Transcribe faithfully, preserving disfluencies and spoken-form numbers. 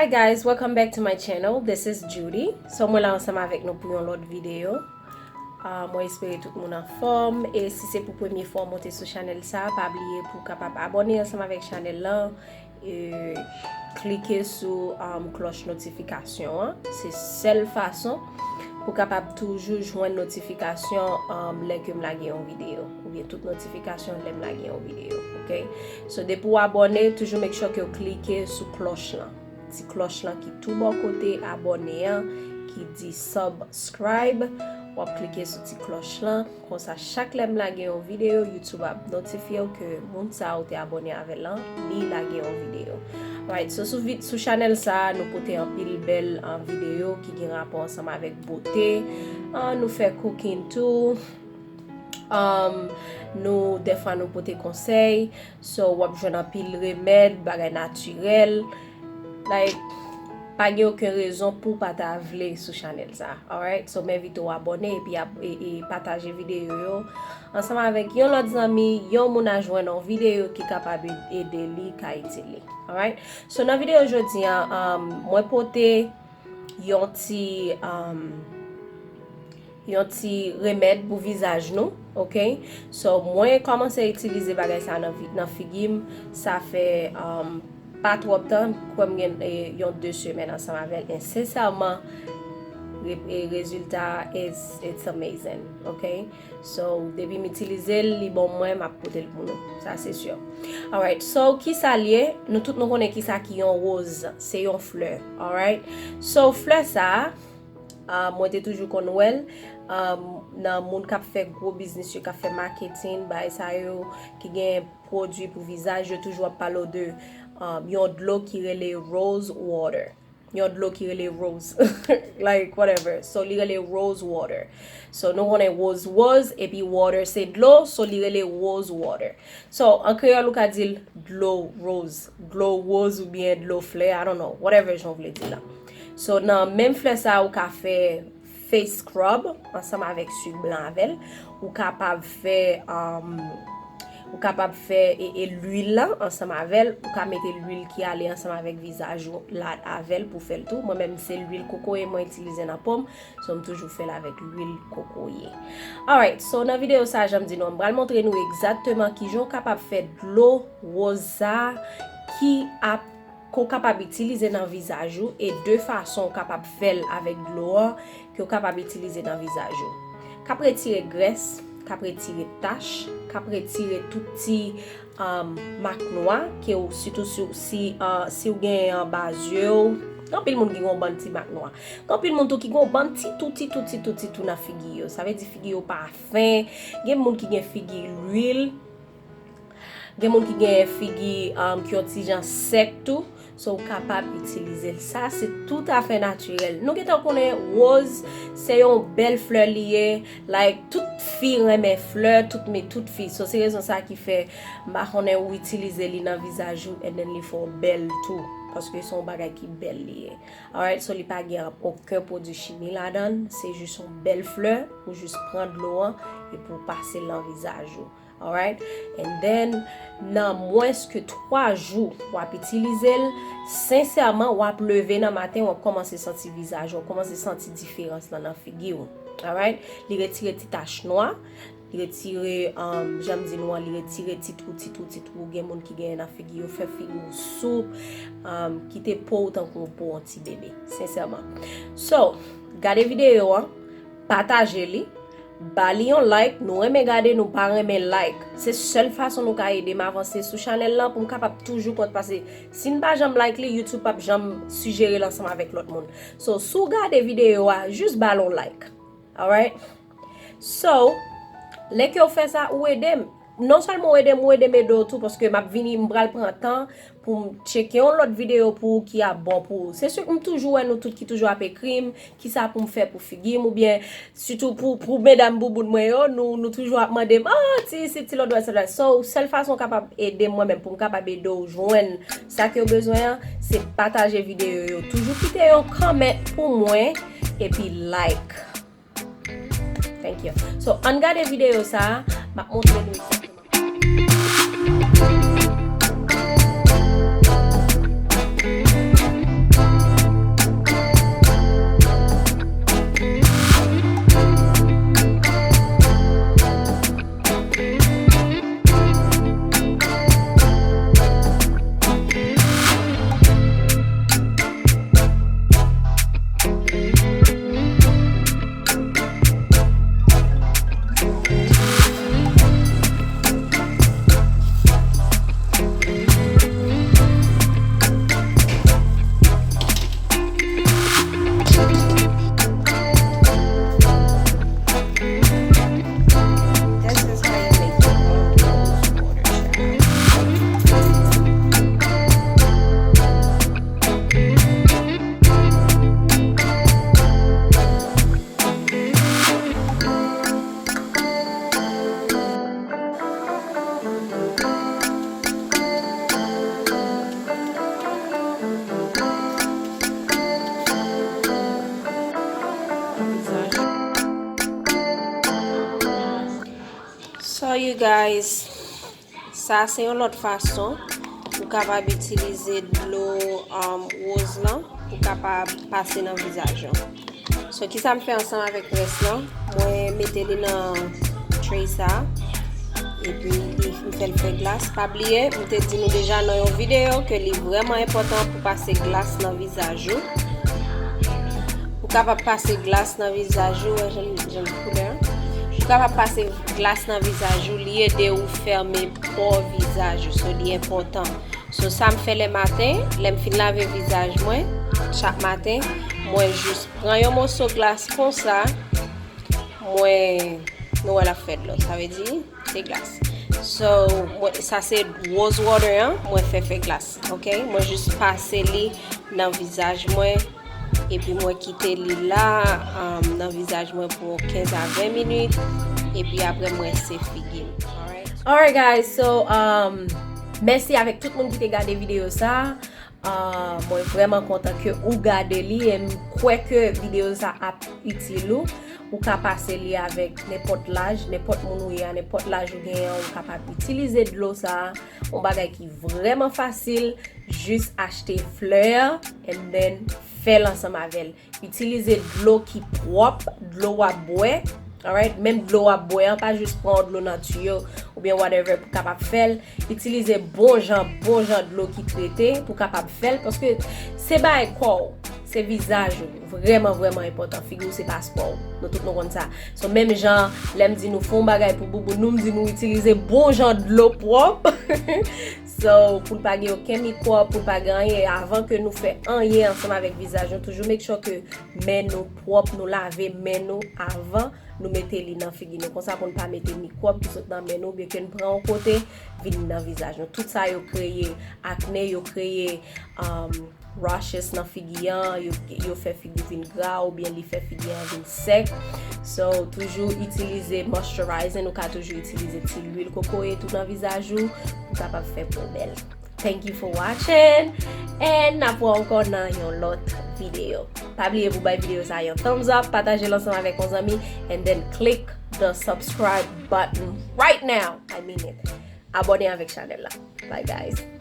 Hi guys, welcome back to my channel. This is Judy. So mwen la ansanm avèk nou pou yon lòt videyo. Ah, mwen espere tout moun anfòm. E si se pou premye fwa w monte sou chanèl sa, pa bliye pou w kapab abòne ansanm avèk chanèl lan. E klike sou um, klòch notifikasyon an. Se sèl fason pou w kapab toujou jwenn notifikasyon um, lè ke m lage yon videyo. Oubyen tout notifikasyon lè m lage yon videyo. Ok? So depi w abòne, toujou make sure ke w klike sou klòch lan. Ti klòch lan ki tou bò kote abòne an, ki di subscribe. W ap klike sou ti klòch lan. Konsa, chak lè m lage yon videyo, YouTube ap notifye w ke moun sa ou te abòne avè l lan, li lage yon videyo. Right, so sou, vid, sou chanèl sa a, nou pote anpil bèl uh, videyo ki gen rapò ansanm avèk bote. Uh, nou fè cooking tou. Um, nou, dèfwa nou pote konsèy. So, w ap jwenn anpil remèd, bagay natirèl. Like, pa gen okenn rezon pou w pa ta vle sou chanèl sa. Alright? So, m envite w abòne epi ap, e, e pataje videyo yo ansanm avèk yon lòt zanmi, yon moun a jwenn yon videyo ki kapab ede li, ka itil li. Alright? So, nan videyo jodi a, um, mwen pote yon ti, um, yon ti remèd pou vizaj nou, ok? So, mwen kòmanse itilize bagay sa nan, vi- nan figi m, sa fè um, pa twòp tan, kwè m gen eh, yon de semèn ansanm avè l, e sensèman, re- e rezilta is it's amazing, ok? So, depi m itilize l, li bon mwen, m ap pote l pou nou. Sa se si. Alright, so, kisa l ye? Nou tout nou konnen kisa ki yon woz. Se yon flè, alright? So, flè sa a, ah, mwen te toujou konn wè l um, nan moun k ap fè gwo biznis yo, k ap fè marketing, bagay sa yo, ki gen pwodui pou vizaj, yo toujou ap pale w de um, yon dlo ki rele rose water. Yon dlo ki rele rose. Like, whatever. So, li rele rose water. So, nou konnen rose, rose, epi water se dlo, so li rele rose water. So, an kreyòl, ou ka di l dlo rose, dlo rose oubyen dlo flè, I don't know, whatever jan w vle di l la. So, nan menm flè sa, ou ka fè face scrub ansanm avèk sik blan avè l. Ou kapab fè, um, ou kapab fè e, e lwil la ansanm avè l. Ou ka mete lwil ki ale ansanm avèk vizaj ou la avè l pou fè l tou. Mwen menm se lwil kokoye mwen itilize nan po m. So, m toujou fè l avèk lwil kokoye. Alright, so nan videyo sa, jan m di nou, m pral montre nou egzakteman kijan w kapab fè dlo woz sa ki ap ke w kapab itilize nan vizaj ou, e de fason w kapab fè l avèk dlo an ke w kapab itilize nan vizaj ou. K ap retire grès, k ap retire tach, k ap retire tout ti um, mak nwa, ke w, sitou si, si, uh, si w gen anba zye w. Gen anpil moun ki gen yon bann ti mak nwa. Gen anpil moun tou ki gen yon bann ti tou, ti tou, ti tou, ti tou nan figi yo. Sa vle di figi yo pa fen. Gen moun ki gen figi lwil. Gen moun ki gen figi um, ki yon ti jan sèk tou. So, ou kapab itilize l. Sa, se toutafè natirèl. Nou gentan konnen woz, se yon bèl flè li ye. Like, tout fi renmen flè, tout, men tout fi. So, se rezon sa ki fè, m pa konnen ou itilize li nan vizaj ou, and then li fè w bèl tou. Paske se yon bagay ki bèl li ye. Alright, so li pa gen okenn pwodui chimi ladan l. Se jis yon bèl flè, ou jis pran dlo an, epi w pase l nan vizaj ou. Alright? And then, nan mwens ke twa jou w ap itilize l, sensèman, w ap leve nan maten, w ap kòmanse santi vizaj ou, w ap kòmanse santi diferans lan nan figi w. Alright? Li retire ti tach nwa, li retire, um, jan m di nou an, li retire ti twou, ti twou, ti twou. Gen moun ki genyen nan figi yo, fè figi w soup, um, kite po w tankou yon po yon ti bebe. Sensèman. So, gade videyo an, pataje li, ba li yon like, nou renmen gade, nou pa renmen like. Se sèl fason nou ka ede m avanse sou chanèl lan pou m kapab toujou kont, paske si n pa janm like li, YouTube p ap janm sijere l ansanm avèk lòt moun. So, si w gade videyo a, jis ba l yon like. Alright? So, lè ke w fè sa, ou ede m. Non sèlman w ede m, ou ede m ede w tou, paske m ap vini, m pral pran tan pou m tcheke yon lòt videyo pou ou ki ap bon pou ou. Se si m toujou wè nou tout ki toujou ap ekri m, kisa pou m fè pou figi m, oubyen sitou pou, pou medam bouboun mwen yo, nou, nou toujou ap mande m, ah, ti isi, ti lòt dwèt, sa dwèt. So, sèl fason w kapab ede m mwen menm, pou m kapab ede w jwenn sa ke w bezwen an, se pataje videyo yo. Toujou kite yon comment pou mwen, epi like. Thank you. So, ann gade videyo sa a, m ap montre nou egzakteman. Guys, sa se yon lòt fason ou kapab itilize dlo um, woz lan pou kapab pase nan vizaj ou. So, kisa m fè ansanm avèk rès lan? Mwen mete li nan tray sa. Epi li m fè l fè glas. Pa bliye, m te di nou deja nan yon videyo ke li vrèman enpòtan pou pase glas nan vizaj ou. Ou kapab pase glas nan vizaj ou, wè jan jan l koulè. Ou kapab pase glas nan vizaj ou, li ede ou fèmen pò vizaj ou, so li enpòtan. So sa m fè lè maten, lè m fin lave vizaj mwen, chak maten, mwen jis pran yon moso glas konsa, mwen, nou wè l ap fè dlo, sa vle di se glas. So, mwen, sa se rose water an, mwen fè fè glas, ok? Mwen jis pase li nan vizaj mwen, epi mwen kite li la um, nan vizaj mwen pou kenz a ven minit, epi apre mwen se figi m. Alright? Alright guys, so um, mèsi avèk tout moun ki te gade videyo sa. Uh, mwen vrèman kontan ke ou gade li e m kwè ke videyo sa ap itil ou. Ou ka pase li avèk nenpòt laj, nenpòt moun ou ye a, nenpòt laj ou genyen, ou kapab itilize dlo sa. Yon bagay ki vrèman fasil, jis achte flè and then fè l ansanm avè l. Itilize dlo ki pwòp, dlo w ap bwè. Alright, menm dlo w ap bwè an, pa jis pran dlo nan tiyo oubyen whatever pou kapab fè l. Itilize bon jan, bon jan dlo ki trete pou kapab fè l, paske se bay kò w, se vizaj ou. Vrèman, vrèman enpòtan. Figi w se paspò w. Nou tout nou konn sa. So, menm jan, lè m di nou fè yon bagay pou bouboun nou, m di nou itilize bon jan dlo pwòp. So, pou l pa gen okenn mikwòb, pou l pa gen anyen, avan ke nou fè anyen ansanm avèk vizaj nou, toujou make sure ke men nou pwòp, nou lave men nou avan nou mete li nan figi nou. Konsa pou n pa mete mikwòb ki sot nan men nou, oubyen ke n pran yon kote, vin nan vizaj nou. Tout sa yo kreye akne, yo kreye um, rashes nan figi an, yo, yo fè figi w vin gra oubyen li fè figi an vin sèk. So, toujou itilize moisturizing, ou ka toujou itilize ti lwil kokoye tou nan vizaj ou, ou kapab fè po bèl. Thank you for watching, and n ap wè ankò nan yon lòt videyo. Pa bliye pou bay videyo sa yon thumbs up, pataje l ansanm avèk yon zanmi, and then click the subscribe button right now. I mean it. Abòne avèk chanèl la. Bye guys.